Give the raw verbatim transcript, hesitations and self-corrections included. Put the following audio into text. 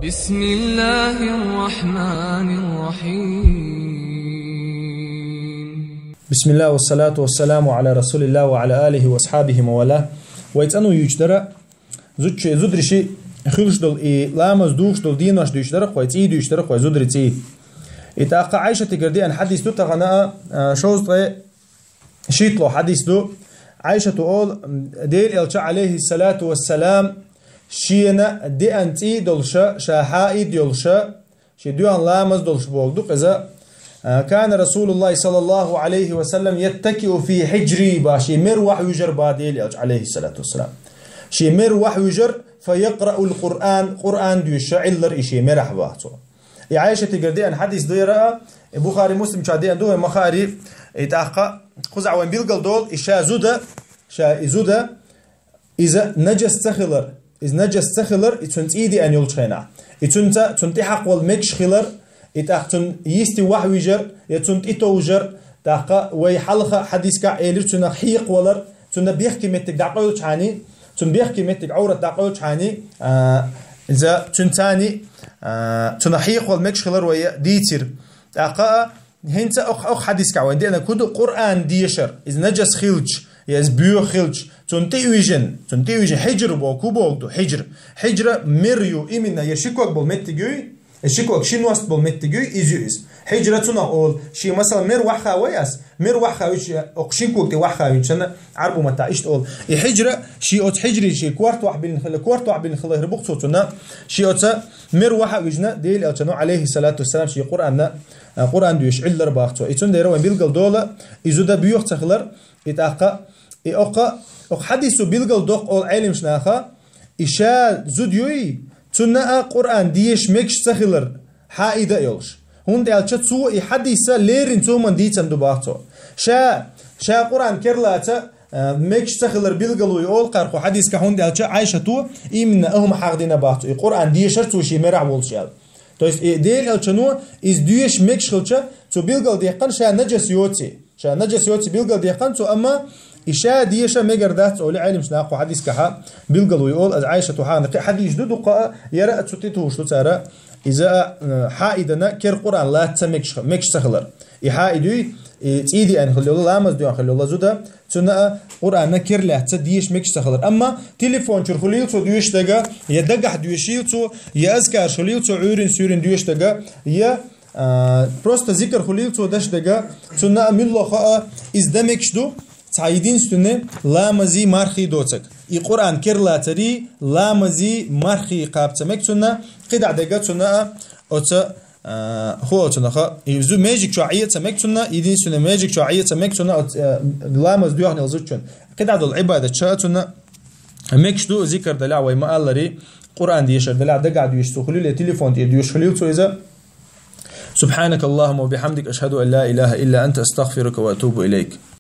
بسم الله الرحمن الرحيم. بسم الله والصلاة والسلام على رسول الله وعلى آله وأصحابه ومن والاه. Вай цӀанвойташ дар зудчи, зударий ши хуьлуш дола и ламаз дувцаш дола денош дуьйцуш дар-кх вай, цӀий дуьйцуш дар-кх вай, зударий цӀий. И тӀаккха Ӏайшатагара деана хьадис ду тахан а, а, шовзткъе шийтталагӀа хьадис ду. Ӏайшата оал, Делан Элча, Ӏалайхи ссалату вассалам, шена деана цӀий долуша, ша хьаид йолуша, шен дуьхьал ламаз долуш бохург ду-кх иза. А, كان رسول الله صلى الله عليه وسلم يتكئ في حجري, бах, шен мер вахьа вуьжар, бах, Делан Элча, Ӏалайхи ссалату вассалам. Шен мер вахьа вуьжар, فيقرأ القرآن, Къуръан доьшуша Ӏиллар и шен мерахь, бах, цо. И Ӏайшатагара деана хьадис ду яра а, и Бухари, Муслим чу деана ду вай ма хаара, и тӀаккха кхузахь вайна билгал долу, и ша зуда, ша и зуда, иза наджас ца хилар, иза наджас ца хилар, и цуьнан цӀий деана йолчу хенахь. И цуьнца, цунна тӀехьакхавала мегаш хилар, и тӀаккха цунна йисте вахьа вижар, я цунна тӀетовжар, тӀаккха вай хьалха хьадискахь элира цунах хьекхавалар, цунна бехке меттиг дӀакъевлчхьана, цунна бехке меттиг, Ӏоврат дӀакъевлчхьана, а, иза цуьнан цани, а, цунах хьекхавала мегаш хилар вай дийцира. ТӀаккха а хӀинца окх-, окх хьадискахь вайна деана хӀун ду, Къуръан дешар, иза наджас хилча, я иза боьха хилча, цунна тӀе а вижина, цунна тӀе а вижина, хьижра боху, хӀун бохург ду, хьижра. Хьижра мер ю, именно, я ши ког болу меттиг юй, я ши ког, ши ност болу меттиг юй, иза ю иза. Хьижра цунах олу, шен, масала, мер вахьа вай ас, мер вахьа вича, окх шин ког тӀе вахьа вича, санна, Ӏарбу маттахь иштта олу. И хьижра, шен оцу хьижри, шен корта вахьа биллина хила, корта вахьа биллина хила хир бу-кх цо цунна, шен оцу мер вахьа а вижина, Делан Элчано, Ӏалайхи ссалату вассалам, шен Къуръанна, а, Къуръан доьшуш Ӏиллар, бах, цо. И цундела вайна билгал долу, и зуда боьха ца хилар, и тӀаккха, и окха, окх хьадисо билгал доккху олу Ӏеламнаха, и ша зуда юй, цунна а Къуръан деша мегаш ца хилар, хьаида а йолуш. ХӀунда аьлча цо и хьадис леррина цо хӀуманна дийцина ду, бах, цо. Ша, ша Къуръан керлаца, а, мегаш ца хилар билгало ю олу кхархо хьадискахь, хӀунда аьлча Ӏайшата именно и хӀума хьахдина, бах, цо, и Къуръан дешар цо шен мерахь волуш аьлла. То есть, и Делан Элчано иза доьша мегаш хилча, цо билгал деккхина ша наджас йоций. Ша наджас йоций билгал деккхина цо, амма и ша деша мегар дац олу Ӏеламнаха кху хьадискахь билгало ю олу, иза Ӏайшата хьахна кхин хьадисаш ду дуккха а, яра а цу тӀе тухуш ду цара, иза а, э, хьаидана кер Къуръан лаца ца мегаш, мегаш ца хилар. И хьаид юй, и цӀий деана хила йолу, ламаз доьхна хила йолу зуда, цунна а Къуръанна кер лаьцна деша мегаш ца хилар. Амма телефон чуьра хуьлийла цо доьшуш дага, я дагахь доьшийла цо, я азкараш хуьлийла цо Ӏуьйрин-суьйрин доьшуш дага, я, а, просто зикр хуьлийла цо деш дага, цунна а муьлхха а иза дан мегаш ду, цхьа единственный ламазий мархий доцург. И Къуръан кер лацарий ламазий мархий кхаба ца мега цунна, кхидӀа дага цунна а оцу А, хӀу оцунах, и зу-, межиг чохь Ӏе ца мега цунна, единственный межиг чохь Ӏе ца мега цунна, оц-, а, ламаз доьхна йолу зудчун. КхидӀа долу Ӏибадат ша а цунна мегаш ду, зикр далахь вай ма-аллари, Къуръан дешар далахь дагахь доьшуш цо хуьлийла, я телефон тӀера доьшуш хуьлийла цо иза. سبحانك اللهم وبحمدك، أشهد أن لا إله إلا أنت، أستغفرك وأتوب إليك.